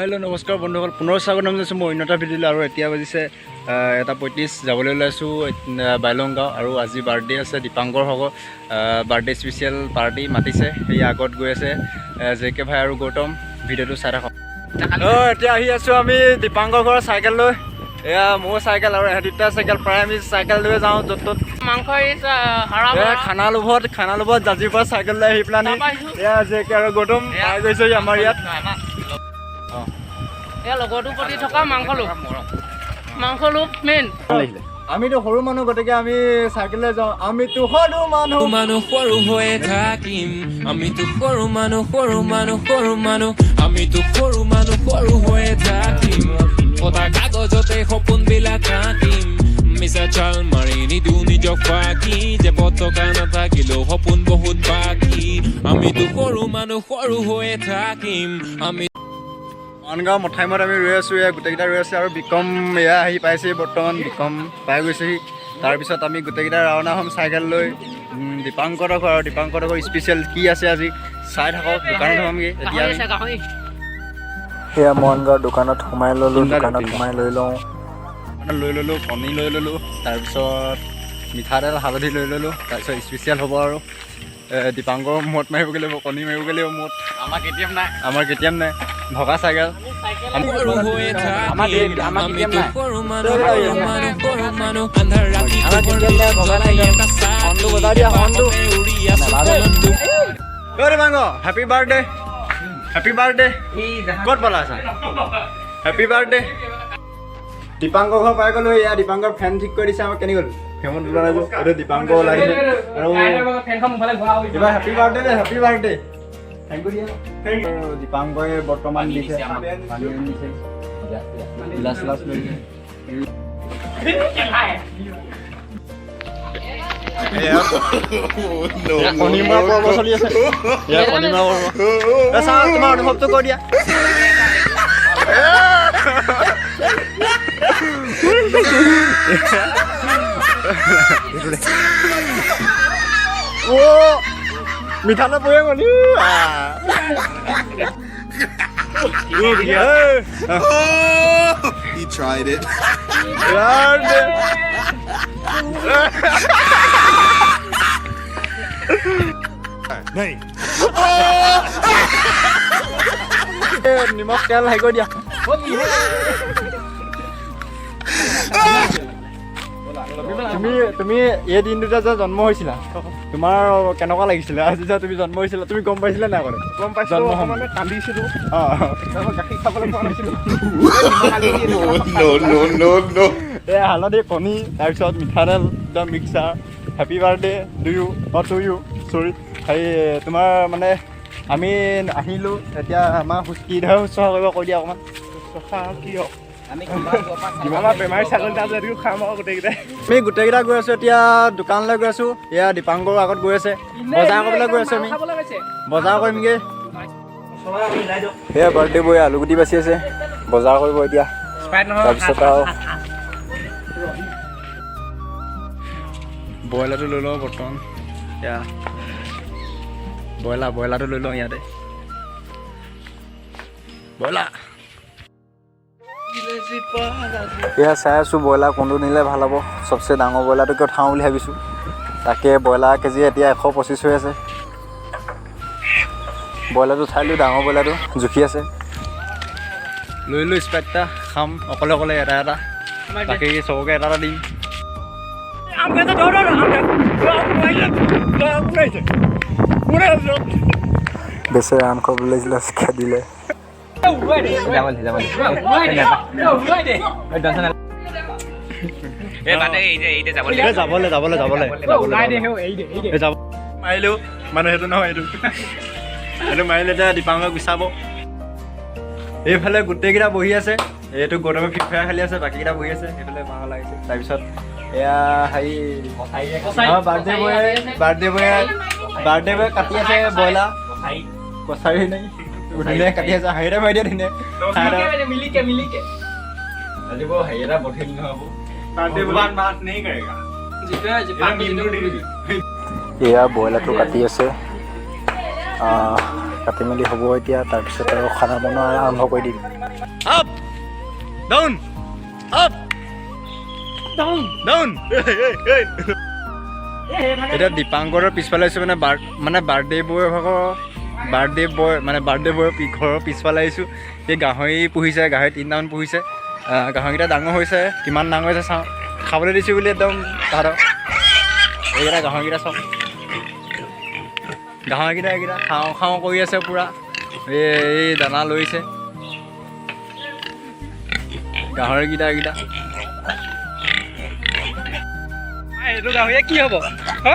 Hello', নমস্কাৰ বন্ধুসকল, পুনৰ স্বাগতম জনাইছোঁ মই অন্য এটা ভিডিঅ'লৈ। আৰু এতিয়া বাজিছে 1:35, যাবলৈ ওলাইছোঁ বাইলং গাঁও। আৰু আজি বাৰ্থডে আছে দীপাংকৰ ভাগৰ, বাৰ্থডে স্পেচিয়েল পাৰ্টি মাতিছে। সেই আগত গৈ আছে জে কে ভাই আৰু গৌতম। ভিডিঅ'টো চাই থাকক। অঁ, এতিয়া আহি আছোঁ আমি দীপাংকৰ ঘৰৰ চাইকেল লৈ। এয়া মোৰ চাইকেল আৰু এহেঁতি দুটা চাইকেল। প্ৰায় আমি চাইকেল লৈ যাওঁ য'ত ত'ত। মাংস is হাৰা। এয়া খানা লোভত জাজিৰ পৰা চাইকেল লৈ আহি পেলানি তাৰপৰা আহিছোঁ। এয়া জে কে আৰু গৌতম পাই গৈছেহি আমাৰ ইয়াত। অঁ। এয়া লগৰটোৰ প্ৰতি থকা মাংস লোভ, মাংস লোভ মেইন। আমিতো সৰু মানুহ, গতিকে আমি চাইকেল লৈ যাওঁ। আমিতো সৰু মানুহ। মানুহ সৰু হৈয়ে থাকিম। আমিতো সৰু মানুহ, সৰু মানুহ, সৰু মানুহ। আমিতো সৰু মানুহ, সৰু হৈয়ে থাকিম। ফটা কাগজতে সপোনবিলাক আঁকিম। মিছা চাল মাৰি নিদিওঁ নিজক ফাঁকি যে টকা নাথাকিলেও সপোন বহুত বাকী। আমিতো সৰু মানুহ, সৰু হৈয়ে থাকিম আমি। মনগাঁও মঠাইমত আমি ৰৈ আছোঁ। এয়া গোটেইকেইটা ৰৈ আছে আৰু বিক্ৰম এয়া আহি পাইছেহি। বৰ্তমান বিক্ৰম পাই গৈছেহি। তাৰপিছত আমি গোটেইকেইটা ৰাওনা হ'ম চাইকেল লৈ দীপাংকৰ ঘৰ। আৰু দীপাংকৰ ঘৰ স্পেচিয়েল কি আছে আজি চাই থাকক। দোকানত সোমামগৈ এতিয়া গাহৰি আমি। আছে, গাহৰি। সেয়া মনগাঁৱৰ দোকানত সোমাই ল'লোঁ। তিনিটা। দোকানত তিনিটা। সোমাই লৈ লওঁ। লৈ ল'লোঁ, কণী লৈ ল'লোঁ, তাৰপিছত মিঠাতেল, হালধি লৈ ল'লোঁ। তাৰপিছত স্পেচিয়েল হ'ব আৰু দীপাংকৰ মূৰত মাৰিবগৈ লাগিব, কণী মাৰিবগৈ লাগিব মূৰত। আমাৰ কেটিএম নাই। আমাৰ কেটিএম নাই, ভগা চাইকেল। সৰু হৈয়ে থাকিম। আমিতো সৰু মানুহ, সৰু মানুহ, সৰু মানুহ। আন্ধাৰ ৰাতি পোহৰ জ্বলাই এটা চাকি। বজাই দিয়া, হৰ্ণটো। উৰি আছো কলমটো। ঐ Dipanka, happy birthday, happy birthday. ক'ত পালা আছা? Happy birthday. Dipankar ঘৰ পাই গ'লো। এয়া দীপাংকৰ ফেন ঠিক কৰি দিছে আমাক। কেনি গ'ল? ফেনত ওলোৱা নাই যে। এইটো দীপাংকৰ ওলাই আহিছে আৰু ফেনখন মোফালে ঘূৰা। এইবাৰ হেপী বাৰ্থডে দে, হেপী বাৰ্থডে। Thank U দিয়া। দীপাংকৰে বৰ্তমান দিছে, পানী আনি দিছে, গিলাচ চিলাচ লৈ দিছে। এয়া কণী মৰা পৰ্ব চলি আছে। এয়া কণী মৰা পৰ্ব। এ চাওঁ, তোমাৰ অনুভৱটো কৈ দিয়া। অ' মিঠাতে পৰি গ'ল। He tried it. নিমখ তেল হেৰি কৰি দিয়া। তুমি এই দিনটোতে যে জন্ম হৈছিলা, তোমাৰ কেনেকুৱা লাগিছিলে? আজি যে তুমি জন্ম হৈছিলা, তুমি গম পাইছিলা নাই আগতে? গম পাইছো। জন্ম হ'ম। মানে কান্দিছিলো। অঁ। গাখীৰ খাবলৈ পোৱা নাছিলো। No, no, no, no. এই হালধি, কণী, তাৰপিছত মিঠাতেল একদম mixer. Happy birthday do U, O to you, চৰি। হেৰি, তোমাৰ মানে আমি আহিলোঁ এতিয়া, আমাৰ কিদৰে শুশ্ৰূষা কৰিব কৈ দিয়া অকণমান। কিয় আমাৰ বেমাৰী ছাগলী এটা আছে, এইটো খাম আৰু গোটেইকেইটাই। আমি গোটেইকেইটা গৈ আছোঁ, এতিয়া দোকানলৈ গৈ আছোঁ। এয়া দীপাংকৰো আগত গৈ আছে। বজাৰ কৰিবলৈ গৈ আছোঁ আমি। খাবলৈ গৈছে। বজাৰ কৰিমগৈ। সেয়া বাৰ্থডে বয় আলুগুটি বাচি আছে, বজাৰ কৰিব এতিয়া। তাৰপিছত আৰু ব্ৰইলাৰটো লৈ লওঁ বৰ্তমান। এয়া ব্ৰইলাৰটো লৈ লওঁ ইয়াতে। ব্ৰইলাৰ। এয়া চাই আছোঁ ব্ৰইলাৰ কোনটো নিলে ভাল হ'ব। চবচে ডাঙৰ ব্ৰইলাৰটোকে উঠাওঁ বুলি ভাবিছোঁ। তাকে ব্ৰইলাৰ কেজি এতিয়া 125 হৈ আছে। ব্ৰইলাৰটো উঠাই দিলোঁ, ডাঙৰ ব্ৰইলাৰটো জুখি আছে। লৈ লৈ স্প্ৰাইট এটা খাম অকলে অকলে এটা এটা, বাকী চবকে এটা এটা দিম। আম খাইছে, ধৰ ধৰ, আম খাইছে। কোনে আছে? বেচেৰা আম খাবলৈ লাগিছিলে, খেদিলে। এই যাবলৈ যাবলৈ যাবলৈ এই যাব মাৰিলেও মানে সেইটো নহয়, এইটো সেইটো মাৰিলে এতিয়া দীপাংক গুচাব। এইফালে গোটেইকেইটা বহি আছে। এইটো গৌতমে ফ্ৰী ফায়াৰ খেলি আছে, বাকীকেইটা বহি আছে। সেইফালে মাহ লাগিছে। তাৰপিছত এয়া হেৰি বাৰ্থডে বয়ে কাটি আছে ব্ৰইলাৰ। কছাৰী নেকি? ধুনীয়া কাটি আছে, হাঁহি এটা মাৰি দিয়া ধুনীয়া। মিলিকে মিলিকে। হেৰি এটা বঠিল নহ'ব। যিটোৱে এয়া ব্ৰইলাৰটো কাটি আছে। কাটি মেলি হ'ব এতিয়া। তাৰপিছত আৰু খানা বনোৱা আৰম্ভ কৰি দিম। Up, down, up, down. Down. এতিয়া দীপাংকৰৰ পিছফালে আহিছোঁ, মানে মানে বাৰ্থডে বয়ৰ ভাগৰ, বাৰ্থডে বয়, মানে বাৰ্থডে বয়ৰ ঘৰৰ পিছফালে আহিছোঁ। এই গাহৰি পুহিছে, গাহৰি তিনিটামান পুহিছে। গাহৰিকেইটা ডাঙৰ হৈছে, কিমান ডাঙৰ হৈছে চাওঁ। খাবলৈ দিছোঁ বুলি একদম তাহাঁতক। এইকেইটা গাহৰিকেইটা চাওক, গাহৰিকেইটা এইকেইটা খাওঁ খাওঁ কৰি আছে পূৰা। এই দানা লৈছে গাহৰিকেইটা এইকেইটা। এইটো গাহৰিয়ে কি হ'ব? হা?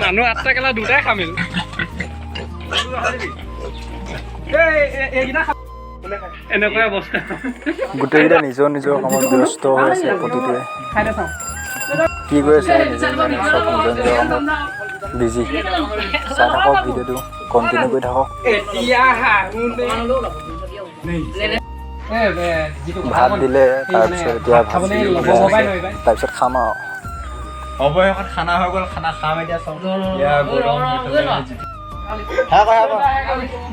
মানুহ আঠটা কেলা দুটাই খামিল। এইকেইটা এনেকুৱা অৱস্থা। গোটেইকেইটা নিজৰ নিজৰ কামত ব্যস্ত হৈ আছে। প্ৰতিটোৱে খাই দে চাওঁ। কি কৰি আছে নিজে জানে। চব নিজৰ নিজৰ কামত বিজি। চাই থাকক, ভিডিঅ'টো কণ্টিনিউ কৰি থাকক। এতিয়া হাঁহো। ভাত দিলে, তাৰপিছত এতিয়া ভাজি বনাইছে, তাৰপিছত খাম আৰু। অৱশেষত খানা হৈ গ'ল, খানা খাম এতিয়া চব। এতিয়া গৰম। হা কয়, হা কয়।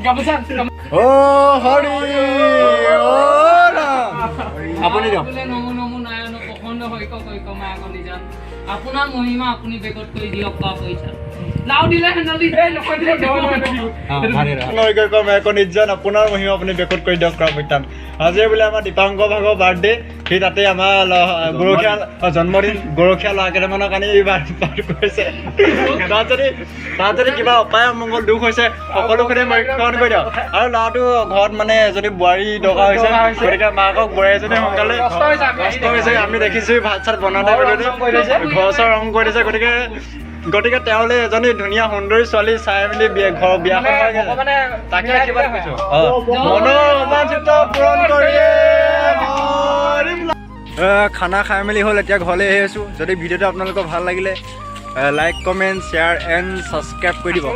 গামোচা। অ হৰি, অ ৰাম। আপুনি দিয়ক। বোলে নমো নমো নাৰায়ণ প্ৰসন্ন হৈক কৈক মায়াক নিজান, আপোনাৰ মহিমা আপুনি বেগত কৰি দিয়ক কোৱা পইচা লাও দিলে হেনালি। নিৰ্জন, আপোনাৰ মহিমা আপুনি বেকত কৰি দিয়ক কৰা পৰিত্ৰাণ। আজি বোলে আমাৰ দীপাংক ভাগৰ বাৰ্থডে, সেই তাতে আমাৰ গৰখীয়া জন্মদিন, গৰখীয়া ল'ৰা কেইটামানৰ কাৰণে এই পাঠ কৰিছে। তাত যদি কিবা অপায় অমংগল দুখ হৈছে, সকলোখিনি মক্ষণ কৰি দিয়ক। আৰু ল'ৰাটো ঘৰত মানে এজনী বোৱাৰী দৰকাৰ হৈছে, গতিকে মাকক বোৱাৰী এজনী সোনকালে। কষ্ট হৈছে, আমি দেখিছোঁ ভাত চাত বনাওঁতে ঘৰ চৰ ৰং কৰি দিছে। গতিকে তেওঁলে এজনী ধুনীয়া সুন্দৰী ছোৱালী চাই মেলি বিয়া ঘৰ বিয়াখন হয়, তাকে আশীৰ্বাদ কৰিছো। মনৰ অবাঞ্ছিত পূৰণ কৰিয়ে। খানা খাই মেলি হ'ল, এতিয়া ঘৰলৈ আহি আছোঁ। যদি ভিডিঅ'টো আপোনালোকৰ ভাল লাগিলে, like, comment, share and subscribe কৰি দিব।